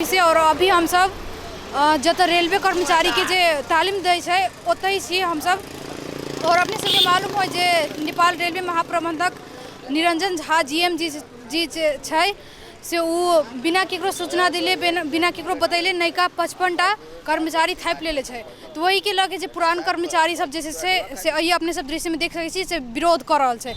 से आओर अभी हमसब जतऽ रेलवे कर्मचारीके जे तालीम दै छै ओतहि छी हमसब। आओर अपने सबके मालूम होइ जे नेपाल रेलवे महाप्रबन्धक निरञ्जन झा जी एम जी जी जे छै से ओ बिना ककरो सूचना देले, बिना ककरो बतैले नयका 55टा कर्मचारी थापि लेले छै। तऽ ओहिके लऽ के जे पुरान कर्मचारी सब जे छै से एहि अपने सब दृश्यमे देख सकै छी से विरोध कऽ रहल छै।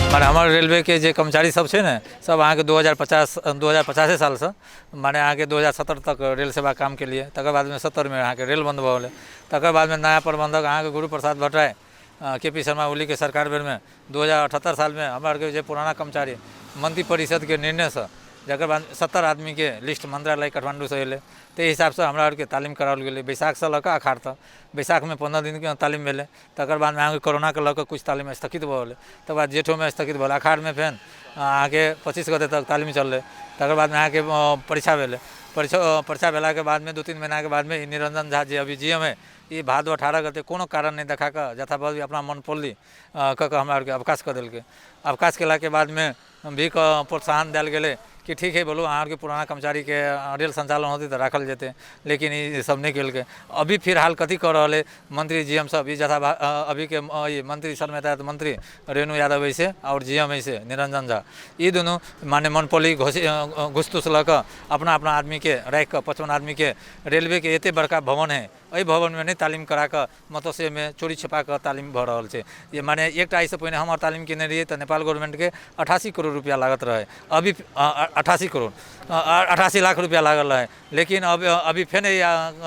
मने हमर रेलवेके जे कर्मचारी सब छै ने, सब अहाँके 2050, 2050 सालसँ मने अहाँके 2070 तक रेल सेवा काम केलियै। तकर बादमे 70मे अहाँके रेल बन्द भऽ गेलै। तकर बादमे नया प्रबन्धक अहाँके गुरु प्रसाद भट्टराय, के पी शर्मा ओलीके सरकार बेरमे 2078 सालमे हमरा आरके जे पुराना कर्मचारी मन्त्रिपरिषदके निर्णयसँ, जकर बाद 70 आदमीके लिस्ट मन्त्रालय काठमाण्डूसँ अयलै, ताहि हिसाबसँ हमरा आरके तालीम कराओल गेलै बैसाखसँ लऽ कऽ अखाढ़ तक। बैसाखमे 15 दिनके तालीम भेलै। तकर बादमे अहाँके कोरोनाके लऽ कऽ किछु तालीम स्थगित भऽ गेलै। तकर बाद जेठोमे स्थगित भऽ गेलै। अखाढ़मे फेर अहाँके 25 गते तक तालीम चललै। तकर बादमे अहाँके परीक्षा भेलै। परीक्षा भेलाके बादमे 2-3 महीनाके बादमे ई निरञ्जन झा जे अभी जी एम हइ, ई भादो 18 गते कोनो कारण नहि देखा कऽ जथाबद्ध अपना मनपोली कऽ कऽ हमरा आरके अवकाश कऽ देलकै। अवकाश केलाके बादमे भी प्रोत्साहन देल गेलै कि ठीक हइ, बोलू अहाँ आरके पुराना कर्मचारीके रेल सञ्चालन होतै तऽ राखल जेतै, लेकिन ई सब नहि केलकै। अभी फिलहाल कथी कऽ रहल हइ मन्त्री जी एम सब? ई जथा अभीके ई मन्त्री सर मन्त्री रेणु यादव ऐसे आओर जी एम ऐसे निरञ्जन झा, ई दुनू माने मोनोपोली घुस तुस लऽ कऽ अपना अपना आदमीके राखि कऽ 55 आदमीके रेलवेके एतेक बड़का भवन हइ, एहि भवनमे नहि तालीम करा कऽ मत्स्यमे चोरी छिपा कऽ तालीम भऽ रहल छै। जे माने एकटा एहिसँ पहिने हम तालीम केने रहियै तऽ नेपाल गवर्नमेन्टके 88 करोड़ रुपैआ लागत रहै, अभी 88 करोड़ 88 लाख रुपैआ लागल रहै। लेकिन अब अभी फेर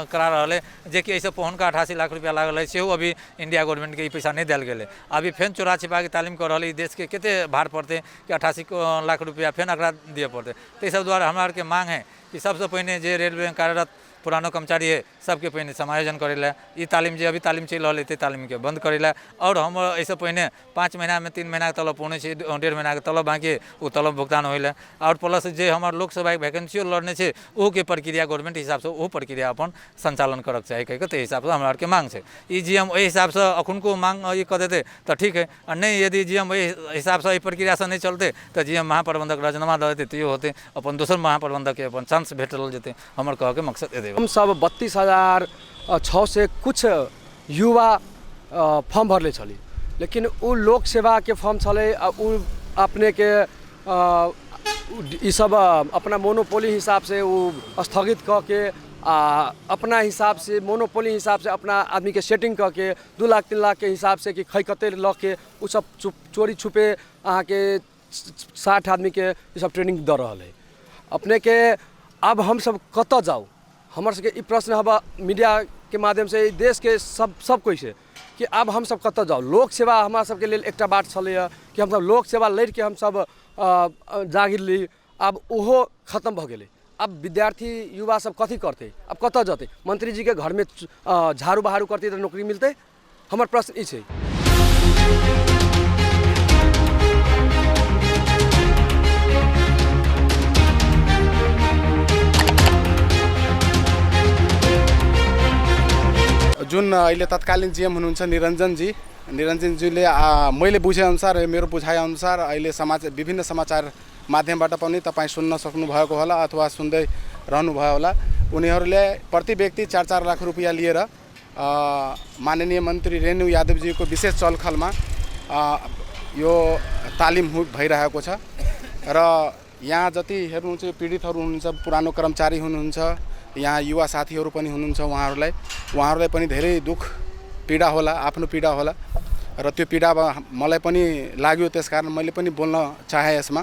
करा रहल हइ, जेकि एहिसँ पहिलुका 88 लाख रुपैआ लागल रहै सेहो अभी इंडिया गवर्नमेन्टके ई पैसा नहि देल गेलै। अभी फेर चोरा छिपाके तालीम कऽ रहल हइ। ई देशके कतेक भार पड़तै कि 88 लाख रुपैआ फेर एकरा दिअ पड़तै? ताहि सब दुआरे हमरा आरके माँग हइ कि सबसँ पहिने जे रेलवेमे कार्यरत पुरानो कर्मचारी हइ सबके पहिने समायोजन करै लए, ई तालीम जे अभी तालीम चलि रहल हइ ताहि तालीमके बन्द करै लए। आओर हम एहिसँ पहिने 5 महीनामे 3 महीनाके तलब पौने छी, 1.5 महीनाके तलब बाँकी हइ, ओ तलब भुगतान होइ लए। आओर प्लस जे हमर लोकसभाके वैकेन्सियो लड़ने छै ओहोके प्रक्रिया गवर्नमेन्ट हिसाबसँ ओहो प्रक्रिया अपन सञ्चालन करऽके चाही कहिके ताहि हिसाबसँ हमरा आरके माँग छै। ई जी एम ओहि हिसाबसँ एखुनको माँग ई कऽ देतै तऽ ठीक हइ, आ नहि यदि जी एम एहि हिसाबसँ एहि प्रक्रियासँ नहि चलतै तऽ जी एम महाप्रबन्धक राजीनामा दऽ देतै तैयो होतै, अपन दोसर महाप्रबन्धकके अपन चांस भेटल जेतै। हमर कहऽके मकसद एतबे। हमसब 32,600 से कुछ युवा फॉर्म भरले छली, लेकिन ओ लोक सेवाके फॉर्म छलै आ ओ अपनेके ईसब अपना मोनोपोली हिसाबसँ ओ स्थगित कऽ के आ अपना हिसाबसँ मोनोपोली हिसाबसँ अपना आदमीके सेटिंग कऽ के 2 लाख 3 लाखके हिसाबसँ कि खै कते लऽ के ओ सब चोरी छुपे अहाँके 60 आदमीके ईसब ट्रेनिंग दऽ रहल हइ अपनेके। आब हमसब कतऽ जाउ? हमर सबके ई प्रश्न हबऽ मीडियाके माध्यमसँ ई देशके सब सब कोइसँ कि आब हमसब कतऽ जाउ? लोक सेवा हमरा सबके लेल एकटा बाट छलैए कि हमसब लोक सेवा लड़िके हमसब जागीर ली, आब ओहो खतम भऽ गेलै। आब विद्यार्थी युवा सब कथी करतै? आब कतऽ जेतै? मन्त्रीजीके घरमे झाड़ू बहारू करतै तऽ नौकरी मिलतै? हमर प्रश्न ई छै। जुन अहिले तत्कालीन जिएम हुनुहुन्छ निरञ्जनजी, निरञ्जनजीले मैले बुझेअनुसार, मेरो बुझाइअनुसार अहिले विभिन्न समाचार माध्यमबाट पनि तपाईँ सुन्न सक्नुभएको होला अथवा सुन्दै रहनुभयो होला, उनीहरूले प्रति व्यक्ति 4-4 लाख रुपियाँ लिएर माननीय मन्त्री रेणु यादवजीको विशेष चलखलमा यो तालिम भइरहेको छ। र यहाँ जति हेर्नुहुन्छ यो पीडितहरू हुनुहुन्छ, पुरानो कर्मचारी हुनुहुन्छ, यहाँ युवा साथीहरू पनि हुनुहुन्छ, उहाँहरूलाई पनि धेरै दुःख पीडा होला, आफ्नो पीडा होला र त्यो पीडा अब मलाई पनि लाग्यो, त्यसकारण मैले पनि बोल्न चाहेँ। यसमा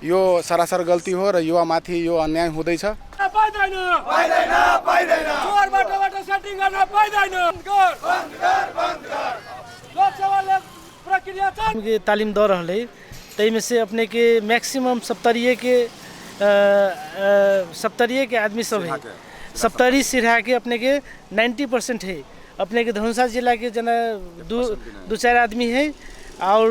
यो सरासर गल्ती हो र युवामाथि यो अन्याय हुँदैछ। पाइँदैन, पाइँदैन, पाइँदैन। चोर बाटोबाट सेटिङ गर्न पाइँदैन। लोकसभाले प्रक्रिया छ। के तालिम दऽ रहल है, ताहिमे से अपनेके मैक्सिमम सप्तरीयके आदमी सब है। सप्तरी सिरहाके अपनेके 90% है। अपनेके धनुषा जिलाके जेना दू चारि आदमी है, और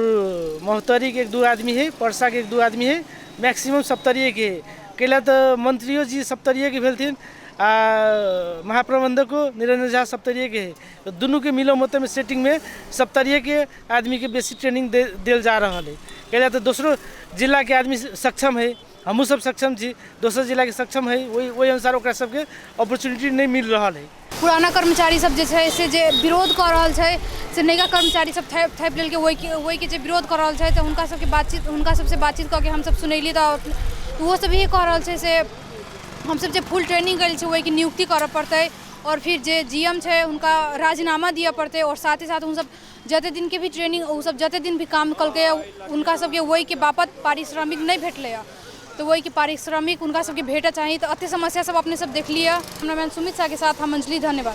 महोत्तरी के 1-2 आदमी है, परसा के 1-2 आदमी है, मैक्सिमम सप्तरीएके है। कैला तऽ मंत्रियो जी सप्तरीएके भेलथिन आ महाप्रबंधको निरंजन झा सप्तरीएके है, तऽ दुनूके मिलो मतमे सेटिंगमे सप्तरीएके आदमीके बेसी ट्रेनिंग देल जा रहल है। कैला तऽ दोसरो जिलाके आदमी सक्षम है, हमहूँ सब सक्षम छी, दोसर जिलाके सक्षम है, ओहि ओहि अनुसार ओकरा सबके अपॉर्चुनिटी नहि मिल रहल है। पुराना कर्मचारी सब जे छै से जे विरोध कऽ रहल छै, से नयका कर्मचारी सब थापि थापि लेलकै, ओहिके जे विरोध कऽ रहल छै, तऽ हुनका सबके बातचीत, हुनका सबसँ बातचीत कऽ के हमसब सुनेलियै, तऽ ओहो सब इहे कह रहल छै से हमसब जे फुल ट्रेनिंग करै छी ओहिके नियुक्ति करऽ पड़तै, आओर फिर जे जीएम छै हुनका राजीनामा दिअ पड़तै, आओर साथ ही साथ ओसब जते दिनके भी ट्रेनिंग, ओसब जते दिन भी काम केलकै हुनका सबके ओहिके बापत पारिश्रमिक नहि भेटलैए, तऽ ओहिके पारिश्रमिक हुनका सबके भेटऽ चाही। तऽ एते समस्या सब अपने सब देखलियै। कैमरामैन सुमित शाहके साथ हम अंजलि, धन्यवाद।